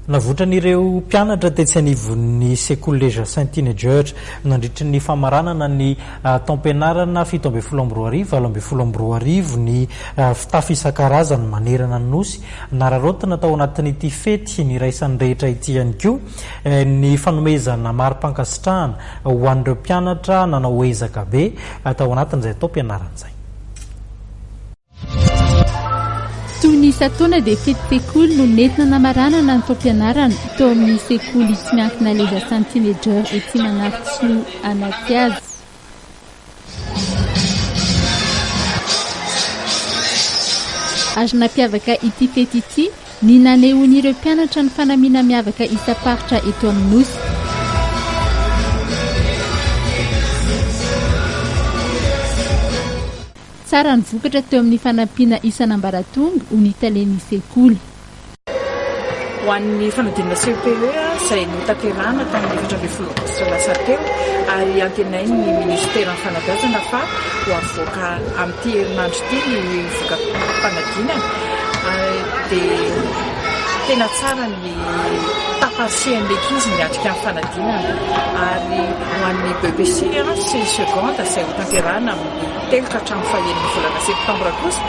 Navotran'ireo mpianatra tetsy anivon'ny sekoly Les Jacinthes Teenager nandritry ny famaranana ny taom-pianarana 2017 2018 ny fitafy isan-karazany manerana ny Nosy. Nararaotina tao anatin'ity fety niraisan'ny rehetra ity ihany koa ny fanomezana mari-pankasitrahana ho an'ireo mpianatra nanao ezaka be tao anatin'izay taom-pianarana izay. Toy ny isan-taona dia fety sekoly no nentina namaranana ny taom-pianarana teo amin'ny sekoly tsy miankina Les Jacinthes Teenager etsy Manarintsoa Anatihazo. Ary nampiavaka ity fety ity ny nanehoan'ireo mpianatra ny fanamiana miavaka isam-paritra eto amin'ny Nosy. Tsara ny vokatra teo amin'ny fanampiana isan'ambaratonga, hoy ny talen'ny sekoly. Ho an'ny fanadinana CEPE izay notanterahina tamin'ny 14 aogositra lasa teo ary antenain'ny minisiteran'ny fanabeazana fa ho avoaka amin'ity herinandro ity ny voka-panadinana dia tena tsara ny taparisihan'ny ankizy miatrika ny fanadinana ary ho an'ny BEPC sy seconde izay hotanterahina amin'ny telo ka hatramin'ny fahenin'ny volana septambra kosa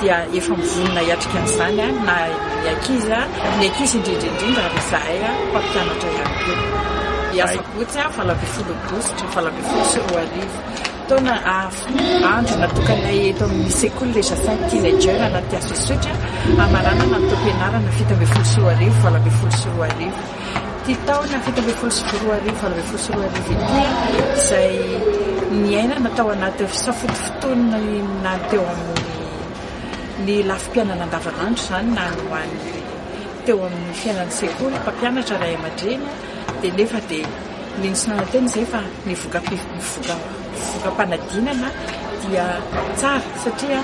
dia efa mivonona hiatrika an'izany na ny ankizy, ny ankizy indrindra indrindra ary izahay mpampianatra ihany koa. Ny asabotsy 18 aogositra 2018, taona andro natokanay eto amin'ny sekoly Les Jacinthes Teenager anaty Hazo Isotry hamaranana ny taom-pianarana 2017 2018. Ity taona 2017 2018 ity izay niainana tao anaty fisafotofotoana teo amin'ny ny lafim-piainana andavanandro izany na ny ho an'ny teo amin'ny fiainan'ny sekoly, mpampianatra, ray aman-dreny dia nefa dia nino sy nanantena izay fa ny voka-panadinana dia tsara satria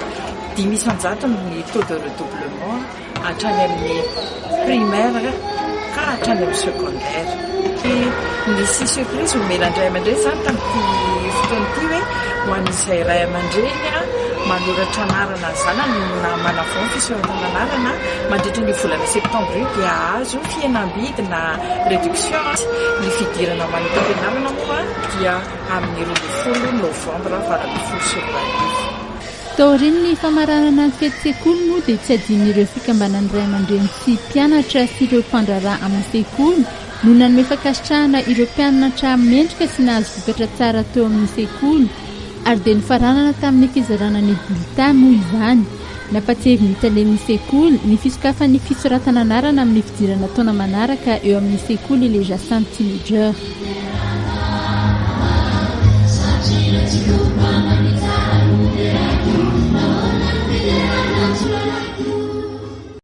5% ny taux de redoublement hatrany amin'ny primaire ka hatrany amin'ny secondaire. Nisy surprise omena ny ray aman-dreny izany tamin'ity fotoana ity hoe ho an'izay ray aman-dreny manoratra anarana ny zanany na manavao ny fisoratana anarana mandritra ny volana septembre io dia hahazo fihenam-bidy na réduction. Ny fidirana ho an'ny taom-pianarana moa dia amin'ny 12 novambra 2018. Taorian'ny famaranana ny fety sekoly moa dia tsy adinon'ireo fikambanan'ny ray aman-dreny sy mpianatra sy ireo mpandraharaha amin'ny sekoly no nanome fankasitrahana ireo mpianatra mendrika sy nahazo vokatra tsara teo amin'ny sekoly ary dia nofaranana tamin'ny fizarana ny bulletin moa izany. Nampatsiahivin'ny talen'ny sekoly ny fisokafan'ny fisoratana anarana amin'ny fidirana taona manaraka eo amin'ny sekoly Les Jacinthes Teenager.